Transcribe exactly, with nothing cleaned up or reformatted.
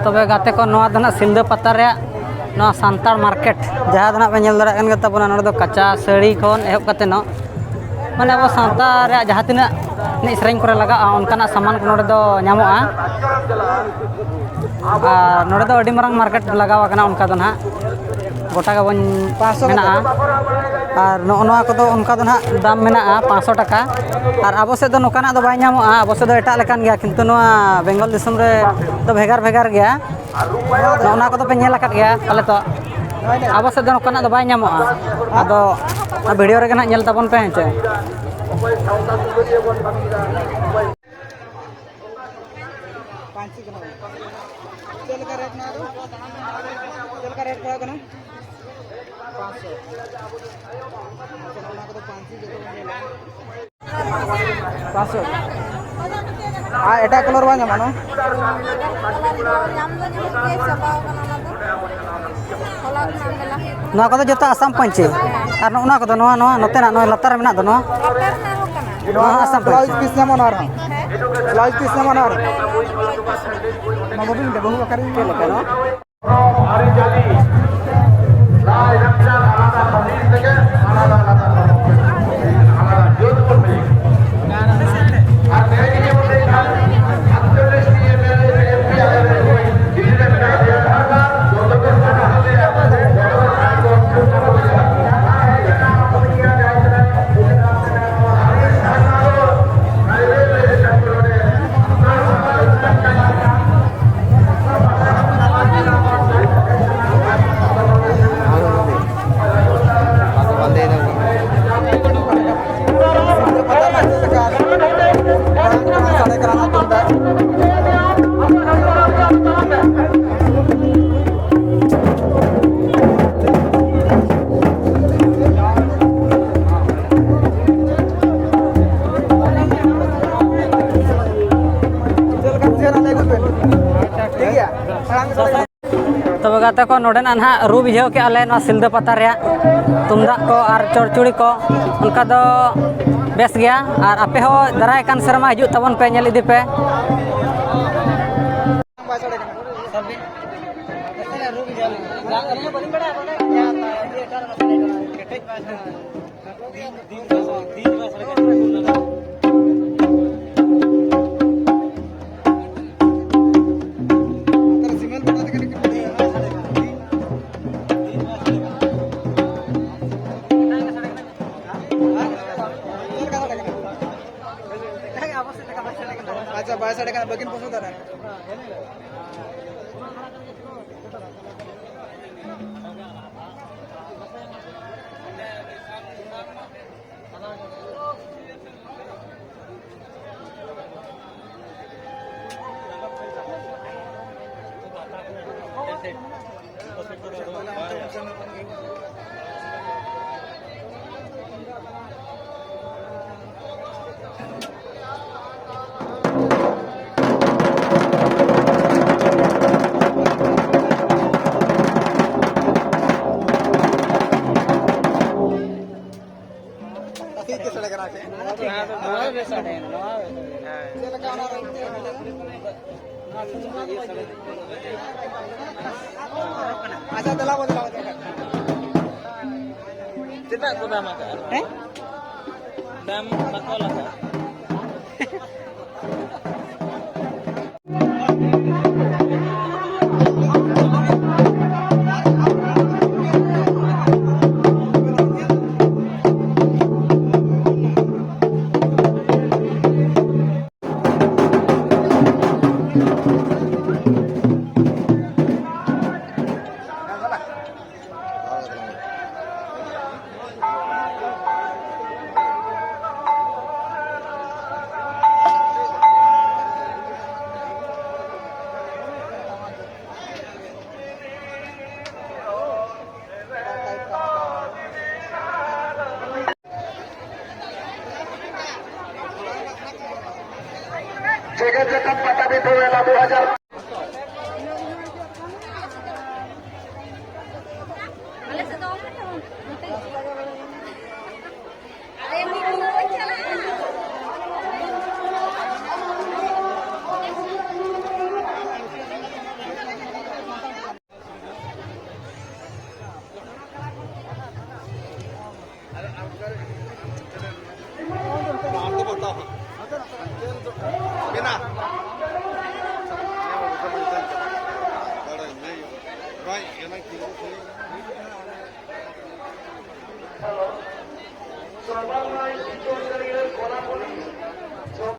ᱛᱚᱵᱮ ᱜᱟᱛᱮ ᱠᱚ, ᱱᱚᱣᱟ ᱫᱚ ᱱᱟᱦᱟᱜ ᱥᱤᱞᱫᱟᱹ ᱯᱟᱛᱟ ᱨᱮᱭᱟᱜ ᱱᱚᱣᱟ ᱥᱟᱱᱛᱟᱲ ᱢᱟᱨᱠᱮᱴ, ᱡᱟᱦᱟᱸ ᱫᱚ ᱱᱟᱦᱟᱜ ᱯᱮ ᱧᱮᱞ ᱫᱟᱲᱮᱭᱟᱜ ᱠᱟᱱ ᱜᱮ ᱛᱟᱵᱚᱱᱟ᱾ ᱱᱚᱰᱮ ᱫᱚ ᱠᱟᱸᱪᱟ ᱥᱟᱹᱲᱤ ᱠᱷᱚᱱ ᱮᱦᱚᱵ ᱠᱟᱛᱮ ᱱᱚᱜ, ᱢᱟᱱᱮ, ᱟᱵᱚ ᱥᱟᱶᱛᱟ ᱨᱮᱭᱟᱜ ᱡᱟᱦᱟᱸ ᱛᱤᱱᱟᱹᱜ ᱮᱱᱮᱡ ᱥᱮᱨᱮᱧ ᱠᱚᱨᱮ ᱞᱟᱜᱟᱜᱼᱟ, ᱚᱱᱠᱟᱱᱟᱜ ᱥᱟᱢᱟᱱ ᱠᱚ ᱱᱚᱰᱮ ᱫᱚ ᱧᱟᱢᱚᱜᱼᱟ᱾ ᱟᱨ ᱱᱚᱰᱮ ᱫᱚ ᱟᱹᱰᱤ ᱢᱟᱨᱟᱝ ᱢᱟᱨᱠᱮᱴ ᱞᱟᱜᱟᱣ ᱟᱠᱟᱱᱟ, ᱚᱱᱠᱟ ᱫᱚ ᱱᱟᱦᱟᱜ ᱜᱚᱴᱟ ᱜᱮᱵᱚᱱ ᱯᱟᱸᱪᱥᱚ ᱠᱟᱛᱮ ᱢᱮᱱᱟᱜᱼᱟ᱾ ᱟᱨ ᱱᱚᱜᱼᱚ ᱱᱚᱣᱟ ᱠᱚᱫᱚ ᱚᱱᱠᱟ ᱫᱚ ᱱᱟᱦᱟᱜ ᱫᱟᱢ ᱢᱮᱱᱟᱜᱼᱟ ᱯᱟᱸᱪᱥᱚ ᱴᱟᱠᱟ᱾ ᱟᱨ ᱟᱵᱚ ᱥᱮᱫ ᱫᱚ ᱱᱚᱝᱠᱟᱱᱟᱜ ᱫᱚ ᱵᱟᱭ ᱧᱟᱢᱚᱜᱼᱟ, ᱟᱵᱚ ᱥᱮᱫ ᱫᱚ ᱮᱴᱟᱜ ᱞᱮᱠᱟᱱ ᱜᱮᱭᱟ, ᱠᱤᱱᱛᱩ ᱱᱚᱣᱟ ᱵᱮᱝᱜᱚᱞ ᱫᱤᱥᱚᱢ ᱨᱮ ᱫᱚ ᱵᱷᱮᱜᱟᱨ ᱵᱷᱮᱜᱟᱨ ᱜᱮᱭᱟ᱾ ᱱᱚᱜᱼᱚ ᱱᱚᱣᱟ ᱠᱚᱫᱚ ᱯᱮ ᱧᱮᱞ ᱟᱠᱟᱫ ᱜᱮᱭᱟ ᱯᱟᱞᱮ ᱛᱚ? ᱟᱵᱚ ᱥᱮᱫ ᱫᱚ ᱱᱚᱝᱠᱟᱱᱟᱜ ᱫᱚ ᱵᱟᱭ ᱧᱟᱢᱚᱜᱼᱟ᱾ ᱟᱫᱚ ᱵᱷᱤᱰᱤᱭᱳ ᱨᱮᱜᱮ ᱱᱟᱦᱟᱜ ᱧᱮᱞ ᱛᱟᱵᱚᱱ ᱯᱮ, ᱦᱮᱸ ᱪᱮ? ᱯᱟᱹᱧᱪᱤ ᱠᱟᱱᱟ᱾ ᱪᱮᱫ ᱞᱮᱠᱟ ᱨᱮᱴ ᱱᱚᱣᱟ ᱫᱚ? ᱪᱮᱫ ᱞᱮᱠᱟ ᱨᱮᱴ ᱯᱟᱲᱟᱜ ᱠᱟᱱᱟ? ᱯᱟᱸᱪᱥᱚ᱾ ᱟᱪᱪᱷᱟ, ᱚᱱᱟ ᱠᱚᱫᱚ ᱯᱟᱹᱧᱪᱤ ᱡᱚᱛᱚ ᱵᱚᱱ ᱧᱮᱞᱟ᱾ ᱯᱟᱸᱪᱥᱚ᱾ ᱟᱨ ᱮᱴᱟᱜ ᱠᱟᱞᱟᱨ ᱵᱟᱝ ᱧᱟᱢᱚᱜᱼᱟ, ᱱᱚᱣᱟ? ᱧᱟᱢ ᱫᱚ ᱧᱟᱢᱚᱜ ᱜᱮᱭᱟ, ᱪᱟᱵᱟᱣ ᱠᱟᱱᱟ ᱚᱱᱟ ᱫᱚ᱾ ᱦᱚᱞᱟ ᱠᱷᱚᱱᱟᱜ ᱢᱮᱞᱟ ᱦᱩᱭᱩᱜ ᱠᱟᱱᱟ᱾ ᱱᱚᱣᱟ ᱠᱚᱫᱚ ᱡᱚᱛᱚ ᱟᱥᱟᱢ ᱯᱟᱹᱧᱪᱤ? ᱦᱮᱸ᱾ ᱟᱨ ᱱᱚᱜᱼᱚ ᱱᱚᱣᱟ ᱠᱚᱫᱚ, ᱱᱚᱣᱟ, ᱱᱚᱣᱟ ᱱᱚᱛᱮᱱᱟᱜ ᱱᱚᱣᱟ ᱞᱟᱛᱟᱨ ᱨᱮ ᱢᱮᱱᱟᱜ ᱫᱚ, ᱱᱚᱣᱟ? ᱞᱟᱛᱟᱨ ᱨᱮᱱᱟᱜ ᱦᱚᱸ ᱠᱟᱱᱟ᱾ ᱱᱚᱣᱟ ᱦᱚᱸ ᱟᱥᱟᱢ ᱯᱟᱹᱧᱪᱤ᱾ ᱵᱞᱟᱣᱩᱡᱽ ᱯᱤᱥ ᱧᱟᱢᱚᱜᱼᱟ ᱱᱚᱣᱟ ᱨᱮᱦᱚᱸ? ᱦᱮᱸ? ᱵᱞᱟᱣᱩᱡᱽ ᱯᱤᱥ ᱧᱟᱢᱚᱜᱼᱟ ᱱᱚᱣᱟ ᱨᱮᱦᱚᱸ? ᱦᱮᱸ, ᱱᱚᱣᱟ ᱫᱚ ᱵᱞᱟᱣᱩᱡᱽ ᱯᱤᱥ ᱠᱟᱱᱟ᱾ ᱱᱚᱣᱟ ᱵᱟᱹᱵᱩ ᱢᱤᱫᱴᱮᱱ ᱵᱟᱹᱦᱩ ᱟᱠᱟᱨᱤᱧ ᱧᱮᱞ ᱟᱠᱟᱱᱟ᱾ ᱟᱹᱨᱤᱪᱟᱹᱞᱤ, ᱞᱟᱭᱼᱞᱟᱠᱪᱟᱨ ᱟᱞᱟᱫᱟ ᱯᱟᱹᱦᱤᱞ ᱛᱮᱜᱮ ᱟᱞᱟᱫᱟ ᱟᱞᱟᱫᱟ ᱫᱷᱚᱨᱚᱢ ᱠᱚ ᱟᱞᱟᱫᱟ ᱡᱟᱹᱛ ᱠᱚ ᱦᱩᱭ ᱟᱠᱟᱱᱟ᱾ ᱟᱨ ᱛᱮᱦᱮᱧ ᱡᱩᱫᱤ ᱵᱚᱱ ᱞᱟᱹᱭ ᱠᱷᱟᱱ ᱟᱴᱪᱚᱞᱞᱤᱥ ᱴᱤ M L A M P ᱟᱞᱮ ᱨᱮᱱ ᱦᱩᱭ ᱫᱤᱞᱞᱤ ᱨᱮ ᱢᱮᱱᱟᱜ ᱞᱮᱭᱟ, ᱡᱚᱛᱚ ᱜᱮ ᱥᱟᱱᱛᱟᱲ ᱜᱮ, ᱡᱚᱛᱚ ᱜᱮ ᱥᱟᱱᱛᱟᱲ ᱜᱮ᱾ ᱴᱷᱤᱠ ᱜᱮᱭᱟ᱾ ᱛᱚᱵᱮ ᱜᱟᱛᱮ ᱠᱚ, ᱱᱚᱰᱮᱱᱟᱜ ᱱᱟᱦᱟᱜ ᱨᱩ ᱵᱩᱡᱷᱟᱹᱣ ᱠᱮᱜᱼᱟ ᱞᱮ ᱱᱚᱣᱟ ᱥᱤᱞᱫᱟᱹ ᱯᱟᱛᱟ ᱨᱮᱭᱟᱜ ᱛᱩᱢᱫᱟᱜ ᱠᱚ ᱟᱨ ᱪᱚᱲᱪᱩᱲᱤ ᱠᱚ, ᱚᱱᱠᱟ ᱫᱚ ᱵᱮᱥ ᱜᱮᱭᱟ᱾ ᱟᱨ ᱟᱯᱮ ᱦᱚᱸ ᱫᱟᱨᱟᱭ ᱠᱟᱱ ᱥᱮᱨᱢᱟ ᱦᱤᱡᱩᱜ ᱛᱟᱵᱚᱱ ᱯᱮ, ᱧᱮᱞ ᱤᱫᱤ ᱯᱮ᱾ ᱟᱪᱪᱷᱟ, ᱵᱟᱭ ᱥᱟᱰᱮ ᱠᱟᱱᱟ, ᱵᱟᱹᱠᱤᱱ ᱯᱚᱥᱚ ᱫᱟᱲᱮᱭᱟᱜᱼᱟ᱾ ᱴᱷᱤᱠ ᱜᱮ ᱥᱟᱰᱮ ᱠᱟᱱᱟ ᱪᱮ? ᱱᱚᱣᱟ ᱫᱚ ᱵᱮᱥ ᱥᱟᱰᱮ ᱠᱟᱱᱟ, ᱱᱚᱣᱟ ᱵᱮᱥ ᱥᱟᱰᱮ ᱠᱟᱱᱟ᱾ ᱪᱮᱫ ᱞᱮᱠᱟ ᱚᱱᱟ ᱨᱮ? ᱟᱪᱪᱷᱟ, ᱫᱮᱞᱟ ᱵᱚ, ᱫᱮᱞᱟ ᱵᱚ, ᱫᱮᱞᱟ᱾ ᱪᱮᱫᱟᱜ ᱠᱚ ᱫᱟᱢ ᱟᱠᱟᱫᱼᱟ? ᱦᱮᱸ? ᱫᱟᱢ ᱵᱟᱠᱚ ᱚᱞ ᱟᱠᱟᱫᱼᱟ᱾ ᱡᱮᱜᱮᱛ ᱡᱟᱠᱟᱛ ᱯᱟᱴᱟᱵᱤᱸᱫᱷᱟᱹ ᱢᱮᱞᱟ ᱫᱩ ᱦᱟᱡᱟᱨ᱾